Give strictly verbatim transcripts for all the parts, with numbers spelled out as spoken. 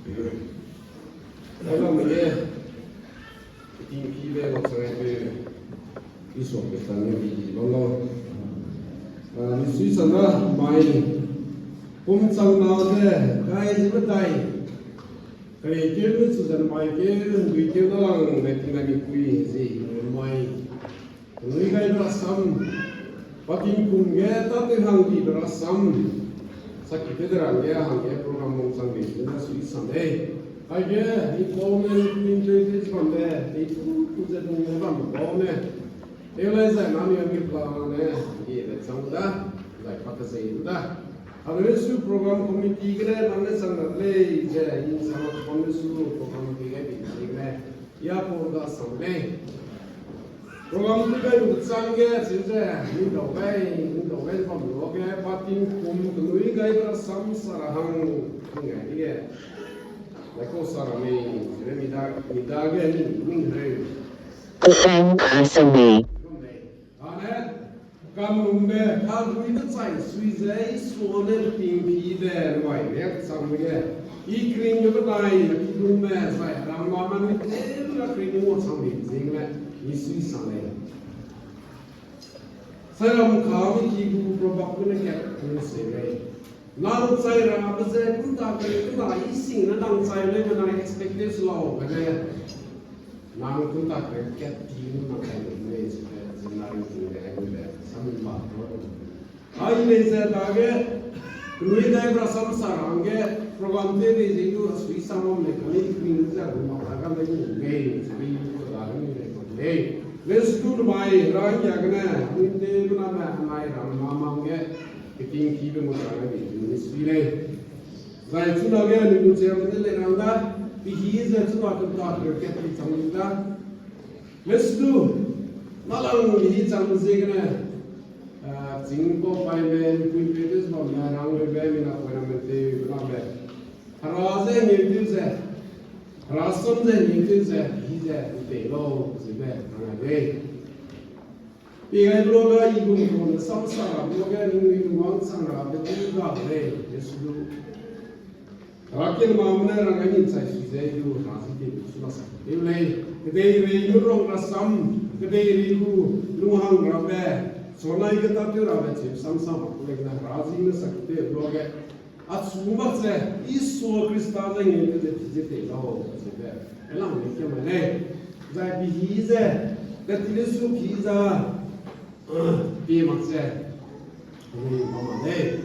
Hello, mene. Tingki be wa chang pe. Isu ke tan ni di lo lo. Ah, ni sui sana mai. Kum chang na de, kai zi betai. Kai ke ni su zan mai ke, dui ke na lang, me ting na mi kui zi, mai. Lui gai rasam, pating kum ge, ta te hang di rasam. Saki te de rang ge, hang ge program mong chang di, na sui sana de. Ai ge, ni ko ne, ni te te chang de, ni tu, tu ze dong ge bam ko ne. Eulai zai na mi a mi plan ne, ye le chang da, zai pa ka zai da. Hangresu program committee gene nang ne sang da lei ze, in sang da program su program committee ge bi gene, ya por da sang lei. Program tu gai lu chang ge, si ze, ni dau gai, ni dau gai bam lo ge, pating kum, lui gai rasam sa ra hang, ni gai ge. Lai ko sa ra mei, re mi da, mi da ge, ni, ni re. Kasang kasang mei. Ane, kam lungbe, kam lui de chai sui ze, i suane ting ki de, wai, re, sang ge. I kring de benai, i lungbe, zai, rang ma ma ni, te, na kring mo sang ni, zing le, i sui sang le. Sai ram ka mi ki gu robak ne kat ne se le. Nang chai rabe ze, kum ta kere, kum ta i sing ne nang chai le, nang expectation lau, kane. Nang kum ta kere kat ti ne nang chai le, ne, se, se na ring ting le, ne, sam ba, no. Ai le ze dage, lui dai bra sam sa rang ge, program te de ze du, a sui sam lam le, kane i kring ze, gu ma ta ga le, gu le, se bi, gu da, gu le, gu le. Lesu mai, rang ya gene, ning te, gu na me, mai, rang ma, ma ge, Keting ki be mo chang ai bi ministry lei. Zai chuna ge ni mu che ram de lei rang da, pi hi ze chuna kum ta kere kat ti chang da. Lesu, na lang ni hi chang ze gene, ah, ching ko pai me, ni pui pe de bam me, rang le be, mi na poi na me te, na be. Hera ze ni te ze, hera sam ze ni te ze, hi ze, ni te lo, ze be, rang ai be. Pi gai blo ga i gum ko ne sam sa ra blo ga ning i gum wang chang ra be tu ga de lei, Jesu du. Hera kin ma mne rang ai ning chai sui ze i du hera zi te du su la sa. Te lei, kedei rei lu rong ra sam, kedei rei lu lu hang ra be, so nai ge ta tu ra be che sam sa ma ku lei na hera zi ne sa ki te blo ga. Achu mak ze, Isu Krista ze nge te ze pi ze te lau, ze be. Elang ne ke ma lei. Zai pi hi ze, ka ti le su pi za, pi mak ze. Ni ma ma lei.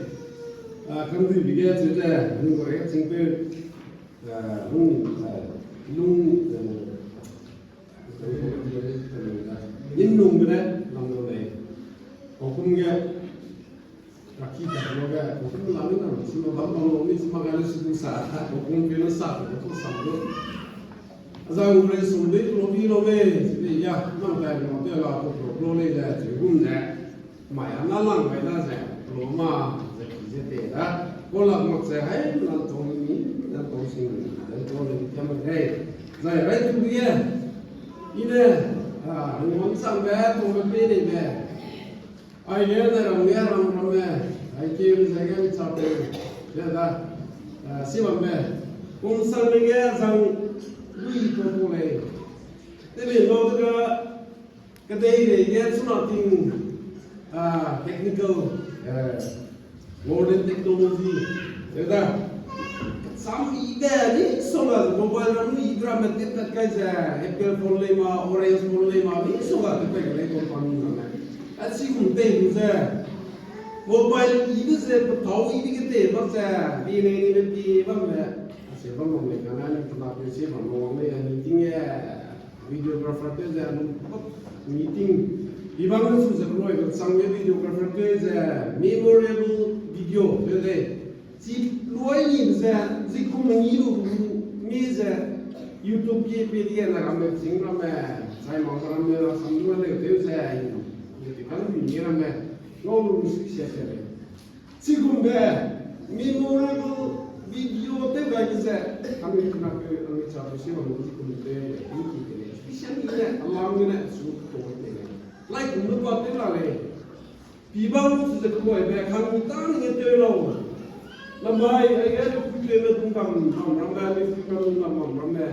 Ah, kan du bi ge ze ze, ni ko re ching pe. Ah, lung, ah, lung, ah, Nin nung gene, lang lu lei. Kokum ge, raki ta lo ge, kokum la mi nang, sima bam bam lo mi, sima ga le su sa, kokum pe lo sa, kokum sa lo. Aza u re su de lo bi lo me, de ya, nang kai lo te la, ko lo lo le de, te gum de. Mai a na lang bai da ze, lo ma, ze ki ze te da. Ko lak mak ze hai, na tong ni, na tong sing ni, na tong ni, kiam mai dei. Zai rai tu ye. I ne, ah, ni wang sang be, tong be pe ni be. Ai ne, na rang ye, rang rang be. Ai ke, ni ze ge, ni cha pe. Ze da. Ah, si bam be. Kum sang ni ge, zang, lui to to lei. Te ni lo de ga, Kedei rei ge chuna ting, ah, technical, eh, modern technology. Zeda. Sam ibe ni songa mobile ram ni ibe ramme tip tat kai ze, Apple phone lei ma, Orange phone lei ma, ni songa tip kai lei company ramme. A chi kum tei lu ze. Mobile ibe ze, petau ibe ge tei bak ze, bi nei ni be pi bam le. A se bam bam le, kana ni kana pe se bam bam le, ni ting e. Videographer te ze, meeting, i bang ne su ze keloi be chang ye videographer te ze, memorable video te ze. Chi loi ni ze, zi kum ni lu, mi ze, YouTube ki pe di na ramme, ching ramme, sai ma ramme, rasam lu le te ze, ni te kan ni ramme, ngau lu ni su sia sia le. Chigum be, memorable video tew gai be ze, anui kena pe, anui cha pe se bam chigum be, ni ki kene, special ni ne, alam ni ne, su to ne. Lai kum lu pa tew la lei. Pi bang lu su ze keloi be, kang ni ta ni ne tew lau. Namai, ai ge, Peume dungkam bam ramme, mi peume dungkam bam ramme.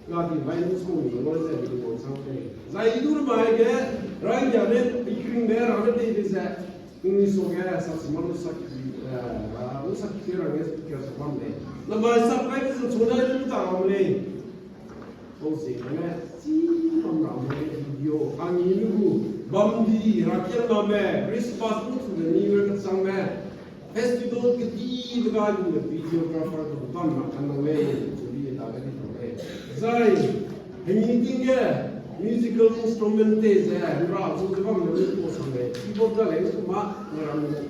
Ga di bai ni song ni lo ze mi dungkam sang te. Zai i du mai ge, rai ya ne, i kring de ra ne te de ze. Ni so ge, sa si ma lu sa ki, eh, lu sa ki te ra ge speaker sa bam le. Na mai sa kai de zun so na lu ta bam le. Pau ziegene, chi bam ramme video, anui lu gu, bam di, rakiang ramme, Christmas lu chu de ni we kachangme, festival kedi de ga gu de videographer du bam ma kan nang lei, chu di da ga di tau lei. Zai, hemi ting ge, musical instrument te ze, ra zu de bam de lu to sang lei, keyboard ga lei lu ma, na ram lei.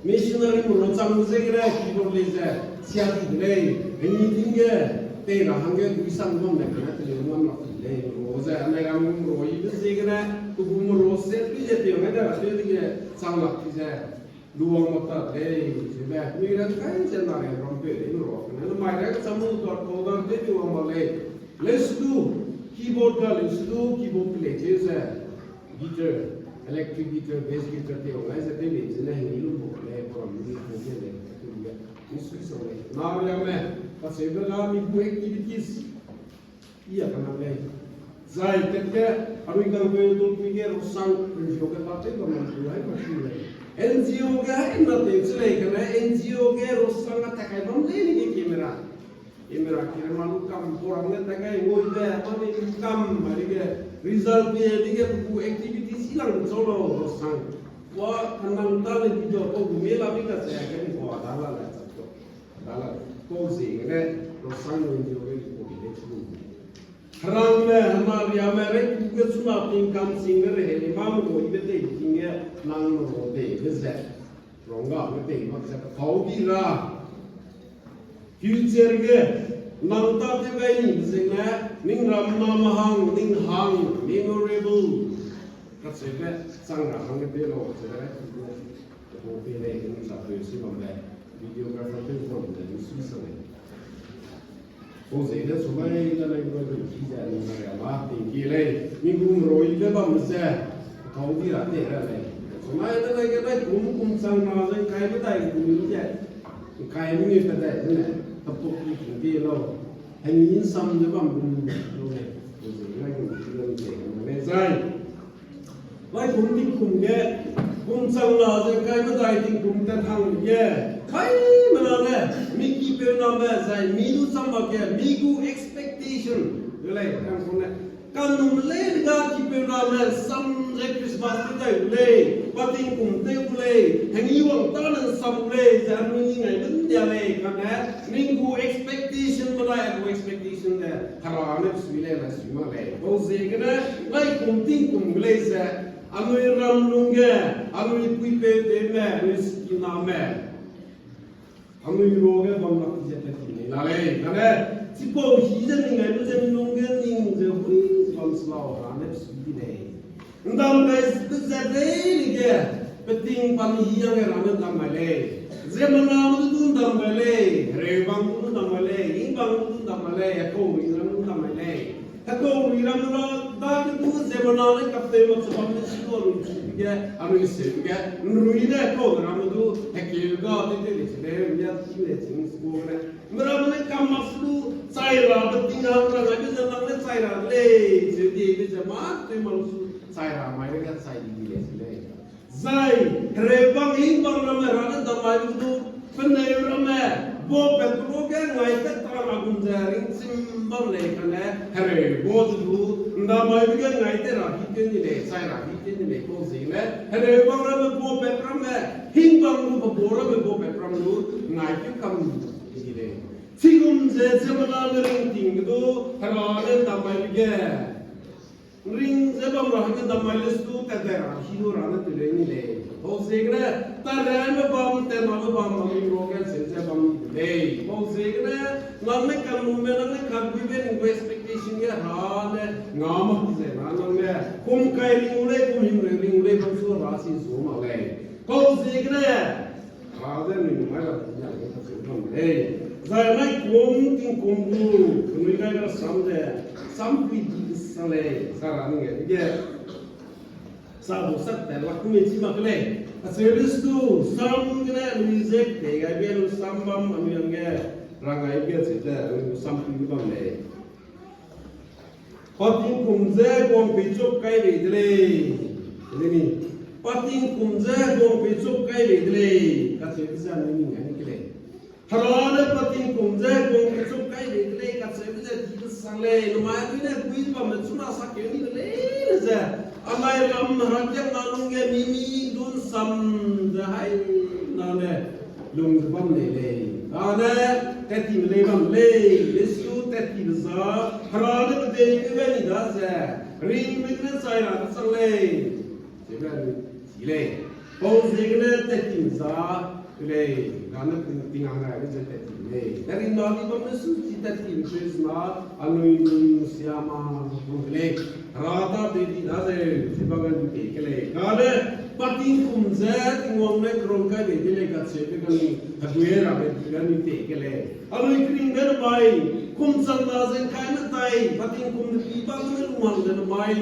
Missionary melo chang ze gene keyboard lei ze, sia di de lei, hemi ting ge, tei ra hangge gui sang bam ne kena te leu ngam lak di lei, melo ze, anai ram melo i be ziegene, pe gu melo se, pi ze piang ne ra te de ge, chang lak di ze, luang mak ta de lei, ze be, mi ran kai ze na re ram pe lei melo, kene, na mai re chang lu tua kau da de luang mak lei, lei su du, keyboard ga lei su du, keyboard pe lei ze ze, guitar, electric guitar, bass guitar te wang ai ze tew lei zene hemi lu mak lei, program mi lu mak lei, tew lu lei, mi sui sang lei. Na riame, kacheube ga mi gu activities, i a kanang lei. Zai tet ge, anui kangpeu dulpui ge Rosang N G O ge pa tew bam lam tu hai ma su lei. N G O ge hai na tew chi lei kane, N G O ge Rosang a ta kai bam lei ni ge camera. Camera kira ma lu kam, program ne ta kai ngoi de, pa ne kam, ma dige, result ne dige, pe gu activity si lang chau lau, Rosang. Wa, kanang ta le video ko gu me la mi ka se, ke ni ko da la le, chak ko. Da la, ko ziegene, Rosang N G O ge report de chu. Herangme, hema riame, re ku ge chuna ting kam sing ge re he, ni ma mo i be tei ting ge, nang mo tei ge ze. Rongga ge tei mak ze, kau di ra. Future ge, nang ta tew gai ni zene, ning ram na mahang, ning hang, memorable. Kacheube, chang ra hangge pe lau, kacheube, kacheube pe lei, ning sa pe si bam lei, videographer pe bam lei, ning sui sa lei. Pau ziegene, chumai ta lei, ning gu ki ze, ning na ria ma, ting ki lei, ning gu roi be bam ze, kau di ra te ra lei. Chumai ta lei ge, lei kum, kum chang na ze, kai be dai kum ze, kai mi pe dai zene, tapok ki kum di lau. Hemi nsam ze bam kum lu lei, pau ziegene, gu ki lei, gu ki lei, zai. Mai kum tingkum ge, kum chang na ze kai medai tingkum tat hang ge, kai mena ne, mi kipeu name zai mi du cham mak ge, mi gu expectation, ge lei, kang kum ne. Kanum lei ga kipeu name sam ze Christmas te dai gu lei, pa tingkum tew gu lei, hemi wang ta ne sam gu lei, ze anui ni ngai lu ndia lei, kane, mi gu expectation medai, a gu expectation le, Hera ne sui lei, la sui mak lei. Pau ziegene, mai kum tingkum ge lei ze, anui ram lungge, anui puipeu tewme, anui sikiname, anui ruage bam lak ze pe ti nei la lei. Kane, chipau hi ze ning ai lu ze mi lungge ning ze hui bam se lau Hera ne sui di lei. Ndam gai be zat lei dige, peting pan hi hangge ramme ndam mai lei. Ziemmename du ndam mai lei, hereubang du ndam mai lei, hingbang du ndam mai lei, hekaurui ram du ndam mai lei. Hekaurui ram la dage du ziemmena ne kaptei mak ze bam ne si lu anui chige, anui seu ge, nrui ne hekau ramme du, hekeu ga tew tew lei chi lei, mia chi lei chi ning sbo ne. Meramme ne kam mak se du, chai ra beting hang ra ngai be ze nang ne chai ra de lei, zeu di be ze mâ tew mak lu su, chai ra mai ge chai di di lei chi lei. Zai, hereubang hingbang ramme Hera ne ndam mai be du, peneu ramme, bau pat pe lu ge ngai tat ta ra gum ze ringchim bam lei kane, hereu bau ze du, ndam mai be ge ngai tat ra hi tew ni lei, chai ra hi tew ni lei, pau ziegene, hereubang ramme bau pat ramme, hingbang lu pe bau ramme bau pat ram lu, ngai tew kam ni lei. Chigum ze ziemmena ne ringting ge du, Hera ne ndam mai be ge. Ring ze bam ra hangge ndam mai le su tat dai ra hi lu ra ne tew lei ni lei. Pau ziegene, ta raime bam, tat name bam, anui ruage seu ze bam ni de lei. Pau ziegene, nang ne kalume, nang ne kaguibe, ning gu expectation ge Hera ne nga mak ze na nang ne. Kum kai ring u lei, kum himreu ring u lei, bam su Hera si zu mak lei. Pau ziegene, Hera ze anui numai ra tat ya lei, kacheu bam lei. Zai nai kum tingkum gu, penui gai rasam ze, sampui di sa lei, sa ra ning ge dige. Sa bu sak tat lak kum e chi mak lei. Acheu lei su, sam gene anui ze pei gaibe lu sam bam anui hangge rang gaibe cheu ze anui sam pui bam lei. Pa tingkum ze guang peichuk kai bei de lei. Lei ni, pa tingkum ze guang peichuk kai bei de lei kacheube ze anui ning gai ni ke lei. Hera ne pa tingkum ze guang peichuk kai bei de lei kacheube ze dibe sang lei. Namai anui ne gui bamme chuna sakeu ni de lei ze, anai ram herakiangna lungge mi mi dun sam ze hai nane lung ze bam lei lei. Kane tat tibe lei bam lei, Jisu tat tibe za, Hera ne kedei ge ni da ze, ringbe gene chai ra de chang lei. Chibe ni chi lei. Pau ziegene tat tibe za, lei, kane ting, ting hang rai de ze tat ti lei. Tat ri na di bam ne su chi tat ti Jisu na, anui nung sia ma bam de lei. Hera ta tei di da ze, chiba ge ni tei ke lei. Kane pa tingkum ze Tingwang ne kerang kai bei de lei kacheube ge ni, heguirabe di ge ni tei ke lei. Anui keringbe namai, kum chang na ze kai medai, pa tingkum de pi bam ne lungwang ze namai,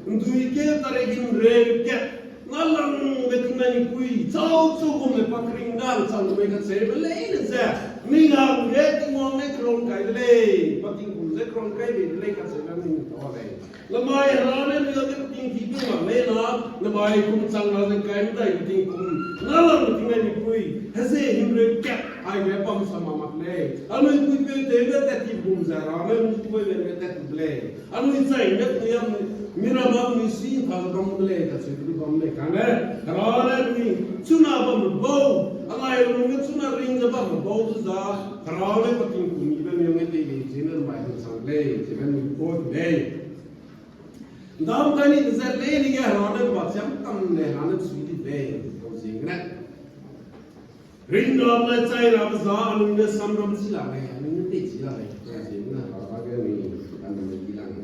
ndui ke tare gimreu kat, nalangbe tingnai mipui, chau chu gumme pa kering da chang gumme kacheube leine ze, mi hangge Tingwang ne kerang kai de lei, pa tingkum ze kerang kai bei de lei kacheube ni tau lei. Namai Hera ne mi hangge ting ti pe mak lei na, namai kum chang na ze kai medai tingkum, nalangbe tingnai mipui, heze himreu kat, aige bam sa ma mak lei. Anui puipeu tewbe tat ti gum ze Hera ne mi puipeu tewbe tat ti de lei. Anui chai ne tui am, mi ram anui si ta ze bam de lei, kacheu du bam lei kane. Hera ne anui chuna bamme bau, anai lungge chuna ring ze bamme bau du za, Hera ne pa tingkum ibe mi hangge tei bei ziegene namai hang chang lei, chibe ni pau lei. Ndam kai ni ze leine ge Hera ne pa chiam kam lei, Hera ne sui di lei, pau ziegene. Ring rabe chai rabe za anui ne samram chi la lei, anui ne tei chi la lei, pau ziegene Hera ge anui, anui ne di lang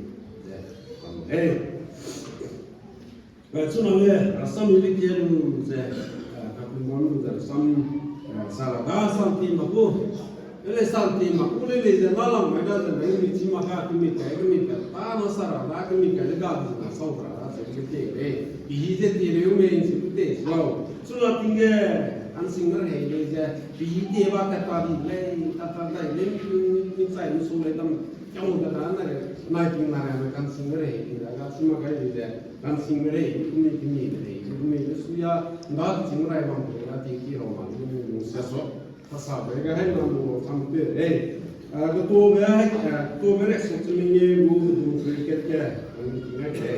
ze, kam lei. Chuna le, rasam ibe kie lu ze, kakui ma lu ze rasam, sa ra da sam ti ma ku. Ele sam ti ma ku le lei ze nalang mai da ze, mi chi ma ka, kemi kai, kemi kai, pa na sa ra da, kemi kai le da, na sau ra da, ze ke tie lei. Pihi ze tie leu mei, chi ku te lau. Chuna ting ge, ancing ne rei lei ze, pihi tie ba tat ta di lei, tat ta dai lei, mi chai mi su lei dam, kiau tat ta na re, nai ting na re, ancing ne rei, ting da ga, chi ma kai lei ze, ancing ne rei, kemi, kemi ne rei, kemi ne suya, nda ching rai bam lei, na ting ki rau ma, mi lungsia su. Kasabe ga hai na lu sam te lei. Ketobe, ketobe re su chi mi nge lu du kat ke, ani ting ai ke.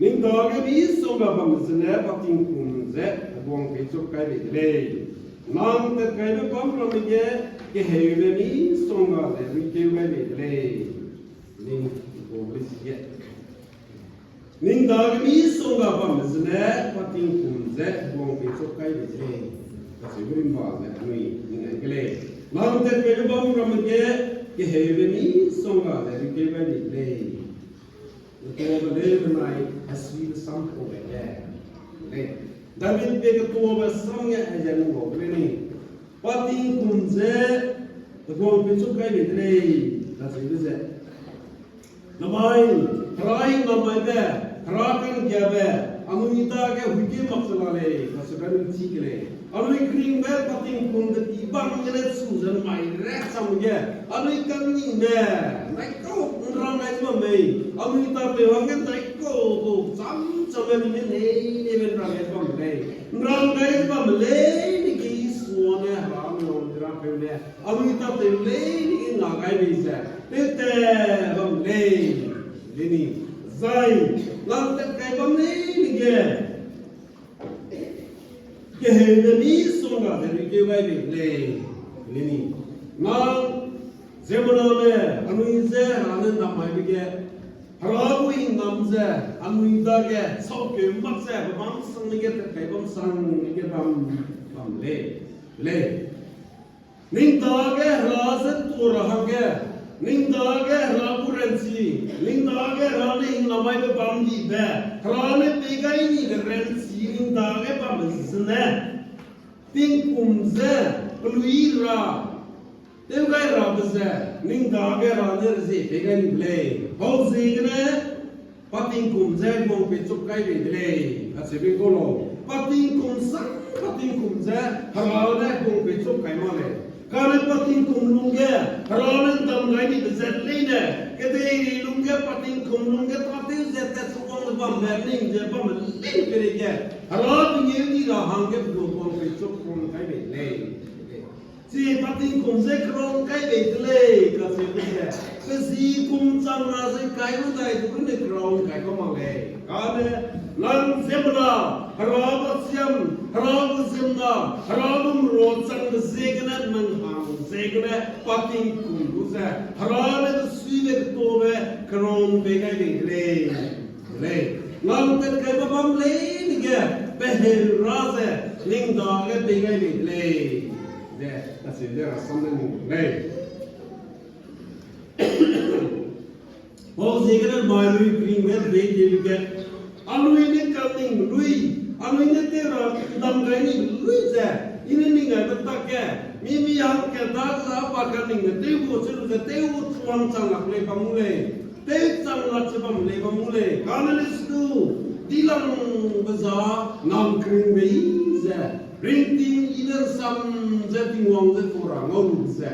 Ning dage misongga bam zene pa tingkum ze heguang peichuk kai bei de lei. Nang tat kaibe bam ramme ge keheube misongga ze ruikeu gai bei de lei. Ning, ketobe le sige. Ning dage misongga bam zene pa tingkum ze heguang peichuk kai bei de lei. Kacheube rimba ze anui ning ai ke lei. Nang tat kaibe bam ramme ge keheube misongga ze ruikeu gai bei de lei. Ketobe lei benai hesui be sam kau lei ge. Lei. David pe ketobe sam ge aize lu lau de lei ni. Pa tingkum ze heguang peichuk kai bei de lei. Kacheube ze namai, Hera hingnamaibe, Hera ka'nggiabe, anui dage huikeu mak se la lei, kacheube anui chi ke lei. Anui keringbe pa tingkum de ti bam gene chu ze namai re cham ge, anui ka'nggiabe, ndaikau nrang gai ze bam mei, anui tâtew hangge ndaikau kau cham cham ge mi ne nei nei be nrang gai ze bam lei, nrang gai ze bam lei, ni ge Isua ne Hera mi wang Hera peu ne, anui tâtew leine ge nga gai bei ze, tewtat bam lei, lei ni, zai, nang tat kai bam leine ge, keheube misongga ze ruikeu gai bei lei, lei ni, nang, ziemmename, anui je Hera ne ’nnam maibe ge, Hera gu hingnam ze, anui dage, saukeu mak ze, bebâm sang ne ge, tat kai bam sang ne ge bam, bam lei, lei. Ning dage Hera je tuâ ra hangge, ning dage Hera gu ranchi, ning dage Hera ne hingnam maibe bam dibe, Hera ne pei gai nibe ranchi ning dage bambe zene, tingkum ze, pelui ra, tew gai rabe ze, ning dage Hera ne rezie pei gai ni de lei. Pau ziegene, pa tingkum ze heguang peichuk kai bei de lei, kacheube kau lau. Patingkum sang, patingkum ze, Hera ne bung pei chuk kai mak lei. Kane patingkum lungge, Hera ne ndam gai ni bezat leine, kedei ri lungge, patingkum lungge, tatew ze tat chuk wang ze bambe, ning ze bambe, ling peireige, Hera pengeu di ra hangge, bung pei chuk kum kai bei lei. Chi patingkum ze crown kai bei de lei, kacheube ze, pe zi kum chang ra ze kai lu dai du ne crown kai kau mak lei. Kane, nang ziemmena, Hera gu siam, Hera gu ziemmena, Hera gu mera changbe ziegene, nang hang ziegene, patingkum gu ze, Hera ne besuibe ketabe, crown pei gai bei de lei. Lei, nang tat kaibe bam leine ge, pe Hera ze, ning dage pei gai bei de lei. Ze, acheu ze rasam ne ning lei. Pau ziegene mai lui kringbe bei de ge, anui ne kaningbe lui, anui ne tew ra ndam gai nibe lui ze, I ne ning gaibe tak ge, mi mi hangkat da za pa kaningbe tew gu chelu ze tew chuang chang lak lei bam gu lei. Tew chang lak ze bam lei bam gu lei. Kane lesu, dilangbe za, nang keringbe I ze, ringting I ne nsam ze Tingwang ze tu ra ngau lu ze,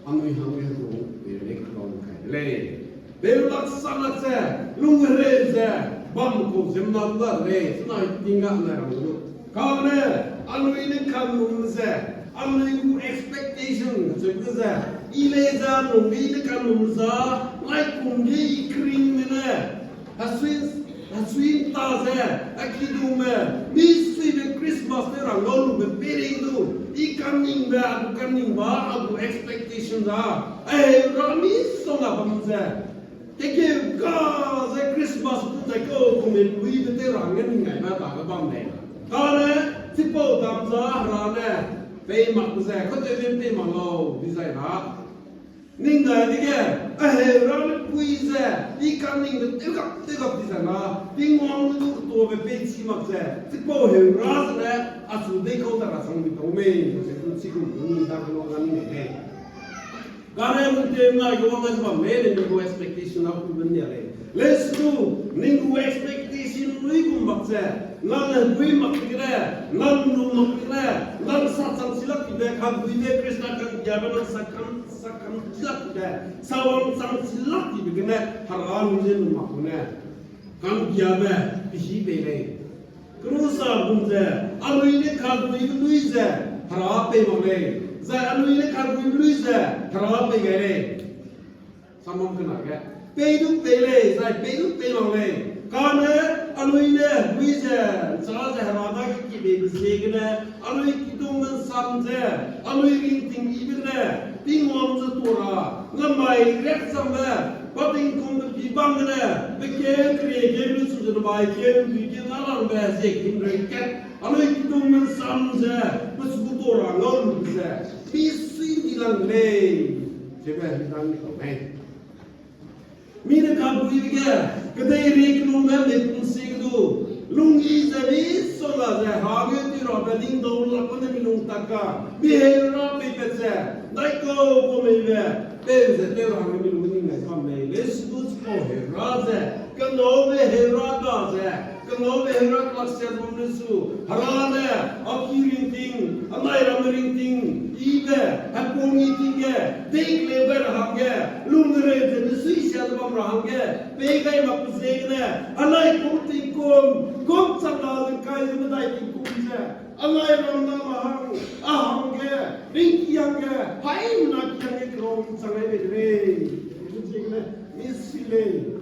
anui hangge ru, pe lei crown kai de lei. Tew lak sa lak ze, lunghereu ze, bam kau ziemmena gu ga de lei, chuna ting ga nai rang lu. Kane, anui ne kanum ze, anui gu expectation cheu ze, I lei ze anui ne kanum za, naikum ge I keringme ne, hesui, hesui nta ze, a kidume, mi suibe Christmas tew ra ngau lube peireige du, I kaningbe, a gu kaningba, a gu expectation da, a heu ra misongga bam ze, tekeu ka ze Christmas gu zai kau kume luibe tew ra hangge ning gaibe dage bam lei. Kane, chipau dam za Hera ne, pei mak ze, katew ne pei mak lau, dizai na. Ning dai dege, a heu ra ne pui ze, I kaningbe tew gap, tew gap dizai na, Tingwang ne du ketuabe pei chi mak ze, chipau heu ra zene, achu dei kau ta ra chang di tau mei, ze du chi gu ni dage lua ga ni mei lei. Kane nung tew nai ge wang ai bam mei lei, ning gu expectation a pu ben dia lei. Lesu, ning gu expectation lui gum mak ze, nang lui mak gene, nang lu mak gene, nang sa chang chi lak tibe, kaguibe Khrista kanggiabe nang sa kam, sa kam chi lak tibe, sa wang chang chi lak tibe gene, Hera nung ze lu mak gene, kanggiabe, pehî pei lei. Kenu sa gum ze, anui ne kaguibe lui ze, Hera pei mak lei. Zai anui ne kaguibe lui ze, Hera pei gai lei. Samam kena ge. Pei du pei lei, zai pei du pei mak lei. Kane anui ne lui ze, nchâ ze Hera dage kibeibe ziegene, anui kidungme nsam ze, anui ringting yibe gene, Tingwang ze tu ra, namai riakchangbe, patingkumbe pi bam gene, pe keu kerie ge lu chu ze namai keu ndui ge nalangbe zie himreu kat, anui kidungme nsam ze, pechu tu ra ngau lu ze, misui di lang lei, zebe mi dang ni kau lei. Mi ne kaguibe ge, kedei ri kelungme mipum si ge du, lungyi ze misongga ze hangge tew rabe ning dau lak ne mi lung tak ga, mi heu ra peipat ze, ndaikau kau meibe, peu ze tew ra hangge mi lung ning nai bam lei, lesu du chipau heu ra ze, kengaube heu ra ga ze, kengaube heu ra klak sia bam lesu, Hera ne, a ki ringting, anai ramme ringting, yibe, hepung yi ting ge, dei keleu gai ra hangge, lunghereu ze mesui sia ze bam ra hangge, pei gai mak pe ziegene, anai kum tingkum, kum chang ra ze kai ze medai tingkum ze, anai ram na ma hang, a hangge, ringki hangge, haimena ki hangge crown chang gai bei de lei. Pe ziegene, misui lei.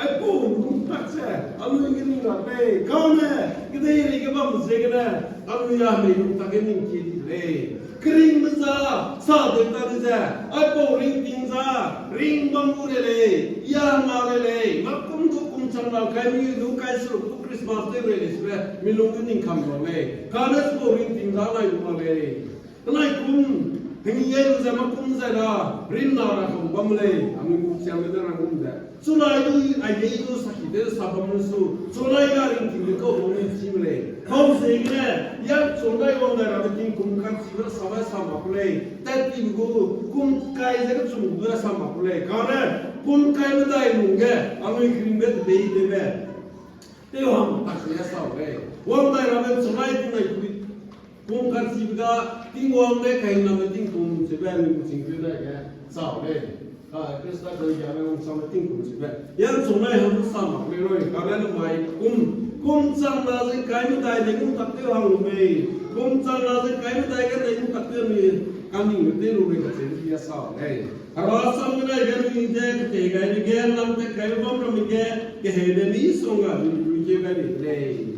Aipau lung tak ze, anui ge ning ra lei, kane, kedei ri ge bam ziegene, anui a mei lung tak ge ning kie di lei. Keringbe za, sa deu ta di ze, aipau ringting za, ring bam gu rei lei, ya na rei lei, makum du kum chang ra kai mi du kai seruk du Christmas tew rei lei sebe, mi lung ge ning kam ra lei. Kane chipau ringting za nai lu mak lei. Penai kum, hengî gai lu ze makum zai ra, rimna ra kau bam lei, anui gu siame ne rang gum ze. Chulai du, aige du saki de sa bam lu su, chulai ga ringting de kau bam lei chi me lei. Pau ziegene, ya chulai wang dai rabe tingkum ka'nchibe sa bai sa mak ku lei, tat tibe gu, kum kai ze kechum gu sa mak ku lei. Kane, kum kai medai lungge, anui keringbe de bei de be. Tew hang tak ze sa lei. Wang dai ramme chunai tingnai pui. Kum karchibe ga, Tingwang ne kahingnambe tingkum chibe anui gu chingkeu dai ge, chau lei. Ka Khrista kanggiabe wangchangbe tingkum chibe. Yan chunai hang sa mak lei roi, kane namai kum. Kum chang na ze kai medai ne kum tak tew hang lu mei. Kum chang na ze kai medai ge ne kum tak tew mi. Kaningbe tew lu mei kacheu di a sa lei. Hera sam medai ge mi ze, ketei gai mi ge, lam tat kai bam ra mi ge, keheube misongga mi lu ge gai mi lei.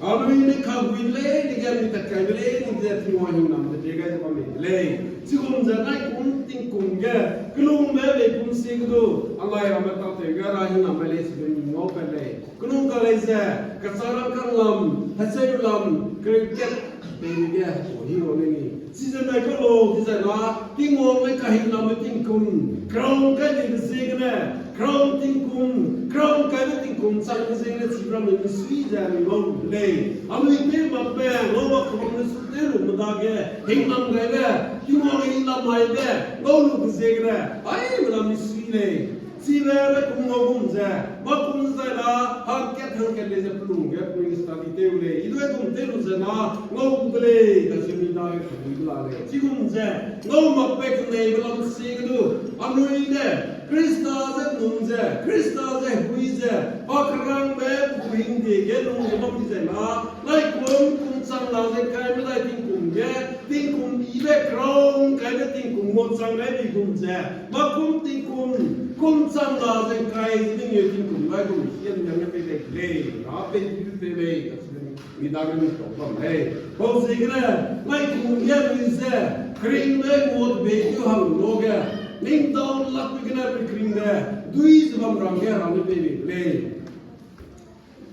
Anui ne kagui lei, ni ge mi tat kai lei, ni ze Tingwang hingnambe de gai ze bam mi lei. Chigum ze nai kum tingkum ge, kelungbe mei kum si ge du, anai ramme tâtew ge ra hingnambe lei, chibe mi ngau pat lei. Kelung ka lei ze, kachâ rangkâng lam, hecheu lam, cricket, peibe ge, o hi o lei ni. Chize nai ka lo, chize na, Tingwang ne kahingnambe tingkum, crown kai dibe ziegene, crown tingkum, crown kaibe tingkum changbe ziegene, chi ramme misui ze mi ngau lu de lei. Anui tew makbe, ngau mak kebam ne su tew lu medage, hingnam gaibe, Tingwang hingnam maibe, ngau lube ziegene, aime na misui lei. Chibe ne kum ngau gum ze, mâ kum zai na, hangkat hangkat lei ze pelung ge, pelung study tew lei. I dui gum tew lu ze na, ngau gu de lei, kacheu mi dage kebui la lei. Chigum ze, ngau makbe keneibe lam si ge du, anui ne, Khrista ze num ze, Khrista ze hui ze, pa kerangbe gu hingde ge lung ze bam di zai na, nai kum kum chang na ze kai medai tingkum ge, tingkum ibe crown kaibe tingkum ngau chang gai di gum ze, mâ kum tingkum, kum chang na ze kai ze ning tingkum gai gum hien yang ge pei lei, ra pei di pei lei, kacheu mi dage mi tau bam lei. Pau ziegene, nai kum ge lui ze, keringbe ngot bei tew hang lu ge, ning dau lak pe gene pe keringbe, dui ze bam ram ge ra ne pei bei lei.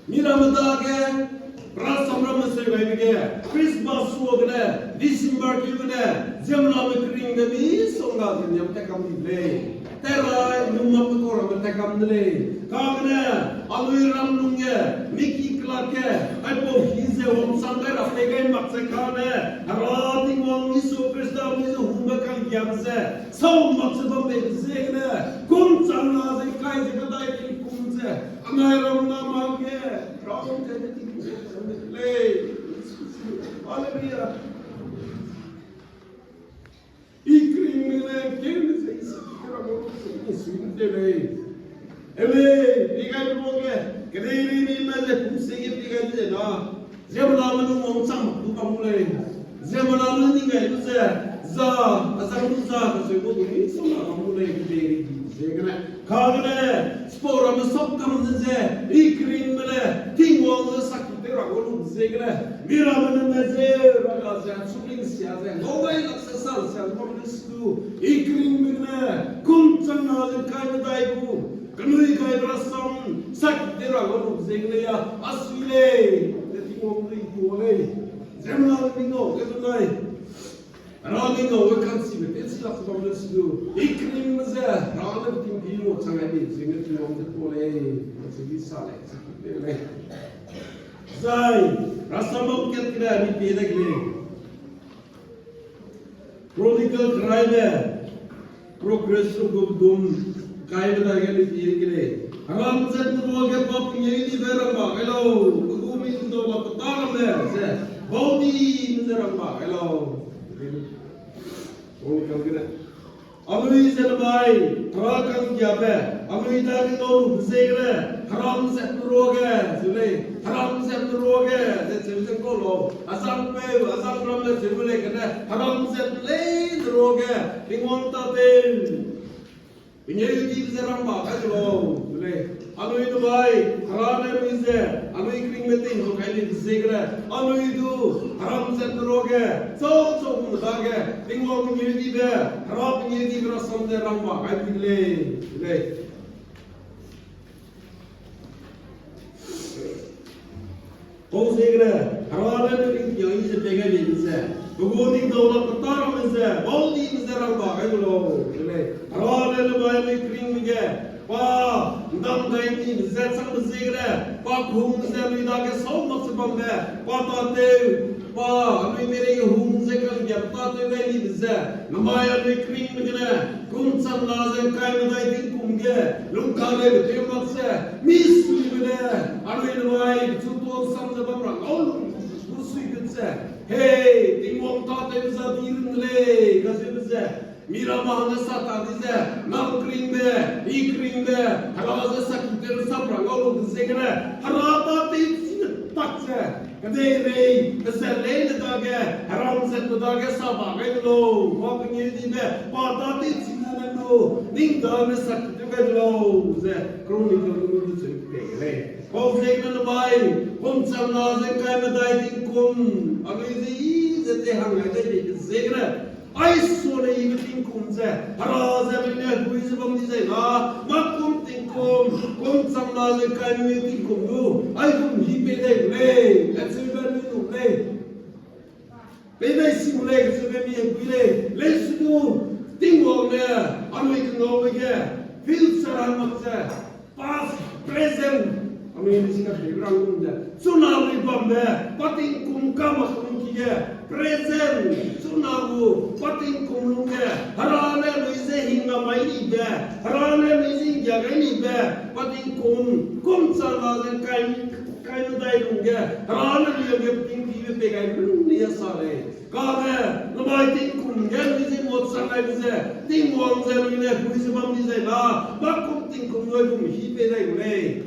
Mi ramme dage, rasam ramme seu gaibe ge, Christmas suagene, December keu gene, ziemmename keringbe misongga ze niam tat kam di lei. Terai num mak pe kau ramme tat kam de lei. Kagene, anui ram lung ge, miki kelak ge, aipau hi ze wangchang gai ra pei gai mak ze kane, Hera Tingwang Jisu Khrista mi ze hungbe kanggiabe ze, sau mak ze bam bei ziegene, kum chang na ze kai ze kedai tingkum ze, anai ram na mak ge, crown ze tingkum ze, lei. Hallelujah. I keringme ne keu ze i saki ra mo se i sui de lei. Ele, pi gai mo ge, kedeirei ni me ze kum se ge pi gai ze na. Ziemmename lung wangchang mak du bam gu lei. Ziemmename ning gai lu ze, za, azang lu za, kacheu gu du ni suna bam gu lei, kedeirei di ziegene. Kagene, chipau ramme sap kam ze ze, i keringme ne, Tingwang ze saki tew ra gu lu ziegene. Mi ramme ne me ze, raga ze, chukling sia ze, ngau gai lak se sa sia bam ne du, i keringme ne, kum chang na ze kai medai gu, kenui gai rasam, saki tew ra gu lu ziegene ya, a sui lei, ne Tingwang lui gu lei. Ziemmena ning ngau ge benai. Hera ning ngau ge ka'nchibe tew chi lak bam ne du, i keringme ze, Hera ne tingpi ngau chang gai di ziegene Tingwang ze pa lei, ze di sa lei, ze di lei. Zai, rasam bam kat gene ni pie dai lei. Chronicle keraibe, Progress gu dum, kaibe dage ni pie ge lei. Heram zat ruage pa pengêudibe rang ba gai lau, pe gu mi ndau la petâ ramme ze, baudime ze rang ba gai lau. Chronicle gene. Anui ze namai, Hera ka'nggiabe, anui dage ngau lu ziegene, heram zat ruage, ze lei, heram zat ruage, ze cheu ze kau lau, azangpeu, azang ramme cheu lei gene, heram zat lei ruage, Tingwang tâtew. Pengêudibe ze rang ba gai lau, ze lei. Anui namai, Hera ne anui ze, anui keringme ting lu kai dibe ziegene, anui du, heram zat ruage, chau chau gu dage, Tingwang pengêudibe, Hera pengêudibe rasam ze rang ba gai di de lei, ze lei. Pau ziegene, Hera ne anui ringting i ze pei gai dibe ze, pe gu ning ndau la petâ ramme ze, baudime ze rang ba gai lau, ze lei. Hera ne namai anui keringme ge, pa ndam gai dibe ze changbe ziegene, pa kung ze anui dage sau mak ze bambe, pa tâtew, Pa, anui merei hung ze ka'nggiabe tâtew gai nibe ze, namai anui keringbe gene, kum chang na ze ’ngkai medai tingkum ge, lungka leibe tew mak ze, misuibe ne, anui namai pechu tuâ sam ze bam ra ngau lu, gu suibe ze, hei, Tingwang tâtew za di run de lei, kacheube ze, miramme hangge sa ta di ze, nang keringbe, I keringbe, Hera ze saki tew sam ra ngau lu de ziegene, Hera tâtew chi ne tak ze, kedeirei, pezat leine dage, heram zatme dage sa ba gai de lau, pa pengeu dibe, pa tâtew chi ne nang du, ning dage saki tew gai de lau, ze, Chronicle lu du cheu pei de lei. Pau ziegene namai, kum chang na ze ’ngkai medai tingkum, anui ze I ze te hang gai dai deibe ziegene, aisua ne ibe tingkum ze, Hera ze anui ne hegui ze bam di zai na, mâ kum tingkum, kum chang na ze ’ngkai medai tingkum du, aigum hi pei dai gu lei, acheube anui lu lei. Pei dai si gu lei, kacheube mi hegui lei, lei su du, Tingwang ne, anui kengaube ge, future hang mak ze, past, present, anui ne si ka pei rang lum ze, chuna lui bambe, pa tingkum ka mak lungki ge, present, chuna gu, pa tingkum lungge, Hera ne lui ze hing ga mai nibe, Hera ne lui ze ’nggia gai nibe, pa tingkum, kum chang na ze ’ngkai, ’ngkai medai lungge, Hera ne lui ge tingpibe pei gai lun ni a sa lei. Kane, namai tingkum ge lui ze ngau chang gaibe ze, Tingwang ze lui ne hegui ze bam di zai na, mâ kum tingkum lui gum hi pei dai gu lei.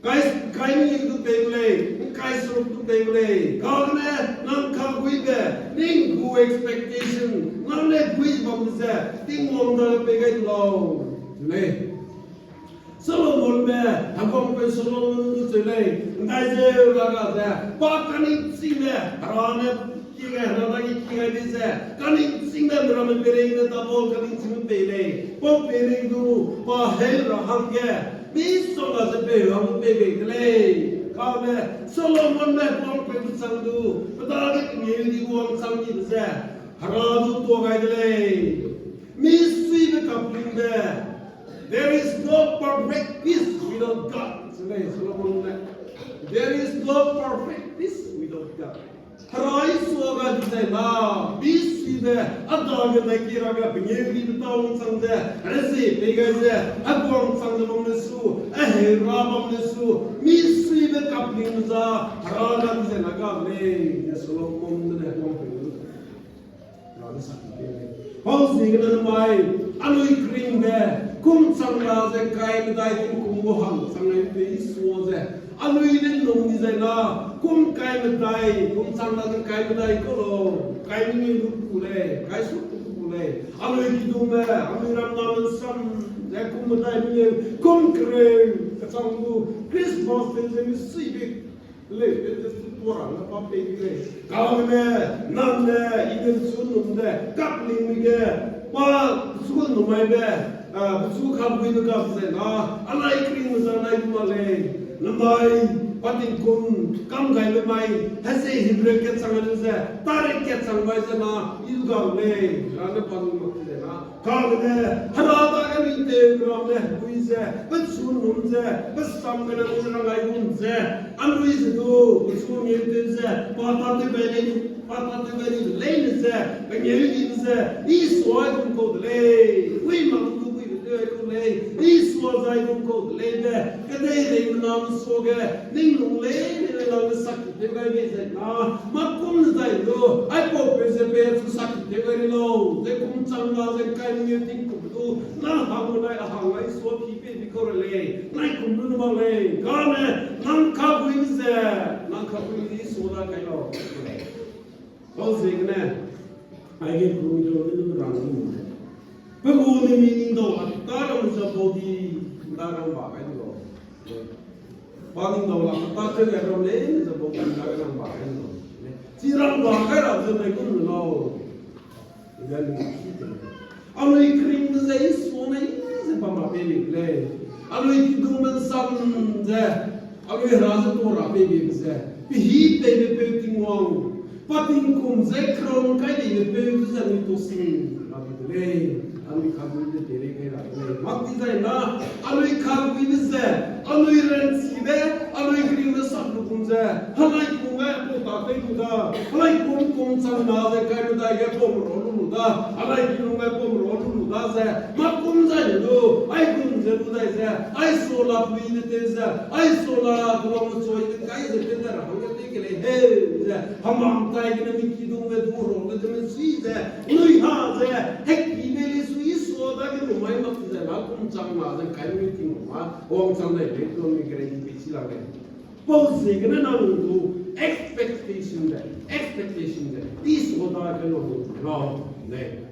Kai, ’ngkai mengeu du pei gu lei, ’ngkai seruk du pei gu lei. Kane, nang kaheguibe, ning gu expectation, nang ne hegui ze bambe ze, Tingwang dage pei gai du lau, lei. Solomonbe, heguangpeu Solomon du cheu lei, ’ndai zeu ra ga ze, pa kaningchingbe, Hera ne ki gai, Hera dage ki gai di ze, kaningchingbe miramme peireige double kaningchingbe pei lei, pau peireige du, pa heu ra hangge, misongga ze peu hang pei bei de lei. Kane, Solomonbe heguangpeu du chang du, pe dage pengeu di wangchang dibe ze, Hera du tuâ gai de lei. Misuibe kaplingbe, there is no perfect peace without God. Cheu lei Solomon ne. There is no perfect peace without God. Hera Isua ga di zai na, misuibe, a dage dai ki ra ga pengeu dibe tau wangchang ze, rezie pei gai ze, a guangchang ze bam le su, a heu ra bam le su, misuibe kaplingbe za, Hera ga di zai na ga lei, ne Solomon ne heguangpeu Hera ne saki pei lei. Pau ziegene namai, anui keringbe, kum chang na ze ’ngkai medai tingkum gu hang chang nai pe Isua ze, anui ne lung di zai na, kum ’ngkai medai, kum chang na ze ’ngkai medai kau lau, ’ngkai mengeu du ku lei, ’ngkai seruk du ku lei. Anui kidume, anui ramname sam, ze kum medai mengeu, kum kereu, kachang du, Christmas tew ze misuibe lei, pe ze tu tuâ ra ne pa pei di lei. Kagene, nang ne, i ne pechu num de, kaplingbe ge, pa pechu num mai be, a, pechu kaheguibe ga ze na, anai keringbe za nai du ma lei. Namai, pa tingkum, kam gaibe mai, heze Hebrew kat chang lu ze, tarik kat chang mai ze na, i du ga lei, ra ne pa num mak ze na. Kagene, Hera dage anui tew ramme hegui ze, pechu num ze, pe sam gene anui rang gai gum ze, anui ze du, pechu ngeu tew ze, pa tâtew gai lei, pa tâtew gai lei leine ze, pengeu dibe ze, Isua aigum kau de lei, wi mak du guibe tew ai kau lei, Isua ze aigum kau de lei be, kedeireime name suage, ning lung leine ne nang ne saki tew gai bei zai na, mâ kum ne zai du, aipau peu ze pe chu saki tew gai ri lau, ze kum chang na ze ’ngkai mengeu tingkum du, nang hang gu nai a hang ai sua ki pei di kau ra lei, nai kum du ne mak lei, kane, nang kaheguibe ze, nang kaheguibe Isua da kai lau. Pau ziegene, aige Chronicle ne du rang lu ze, pe gu ne mi ning dau la ta ram ze bau di, ’nda rang ba gai du lau. Pa ning dau la ta tew gai ram lei ze bau di, ’nda rang ba gai du lau. Chi rang ba gai ra ze nai kum lu lau. Anui keringbe ze Isua ne ze bam ra pei bei lei. Anui kidume sam ze, anui Hera ze tuâ ra pei beibe ze, pehî peibe peu Tingwang, pa tingkum ze crown kai deibe peu ze anui tuâ sing ra bei de lei. Anui kaguibe de teirei kai ra de lei. Mak di zai na, anui kaguibe ze, anui ranchibe, anui keringbe sak lu gum ze, helai kum ge pau ta tei lu da, helai kum kum chang na ze kai lu dai ge pau merau lu lu da, helai ki lung ge pau merau lu lu da ze, mak kum zai ne du, ai gum ze lu dai ze, ai sua la pui de tew ze, ai sua la kulang me choi de kai ze tew da ra hangge tew ke lei he ze, hemang tai gene mi kidung ge du rau de ze me sui ze, nui ha ze, heki ne le sui sua dage lu mai mak ze la kum chang na ze kai lu ting ma, wangchang dai lei, tuang mi gere di pe chi la lei. Pau ziegene nang du expectation de, expectation de, Isua dage lu lau lei.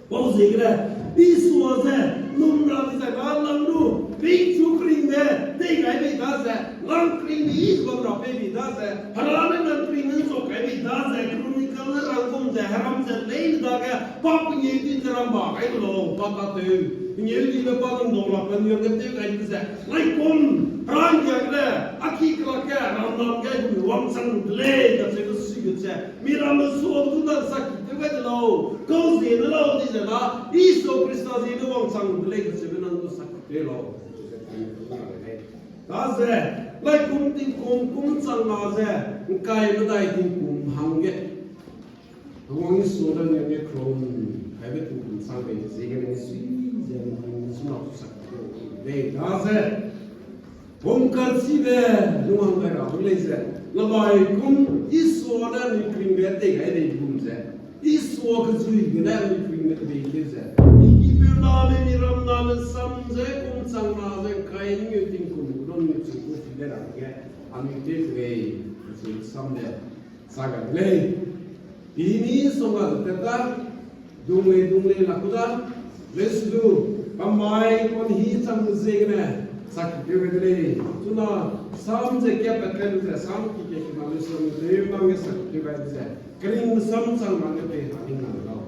Pau ziegene, Isua ze, num ra di zai ba lang lu, peichu keringbe, tei gai bei da ze, lang keringbe i bam ra pei bei da ze, Hera ne lang keringbe nzau kai bei da ze, Chronicle ne rang gum ze, heram ze, lei dage, pa pengeu di ze ram ba gai de lau, pa tatew, pengeu dibe pa ningdau lak pe niang ge tew gai di ze, lai kum, Hera ngiak le, a ki kelak ge, ram nam ge, gum wangchang de lei, kacheube sui gu ze, mi ramme sua du nang sak ki tew gai de lau, kau ziene lau di ze na, Jisu Khrista ziene wangchang de lei kacheube nang du sak ki tew lau. Daze, lai kum tingkum kum chang na ze, ngkai medai tingkum hangge. Hewang Jisu da ne nge crown, kaibe tingkum chang bei ziegene sui ze, tingkum suna sak ki tew lei. Daze, Hungkatchibe lungwang gai ra gu lei ze, namai kum Isua ne anui keringbe tei gai bei gum ze, Isua kezui gene anui keringbe tei bei lei ze, mikipeu name, miram name sam ze, kum chang na ze, kai ningeu tingkum gu nang ningeu tingkum chi de ra ge, anui tew ke lei, ze sam de. Sa ga de lei. Pimi song ga ze tat ta, dung lei dung lei la ku da, lei su du, pamai kon hi chang lu ziegene, sak ki tew gai de lei. Chuna, sam ze kapat kai lu ze, sam ki ke kena lei su du, tew mang ge sak ki tew gai de ze, keringbe sam chang mang ge pei ra ning nang lau.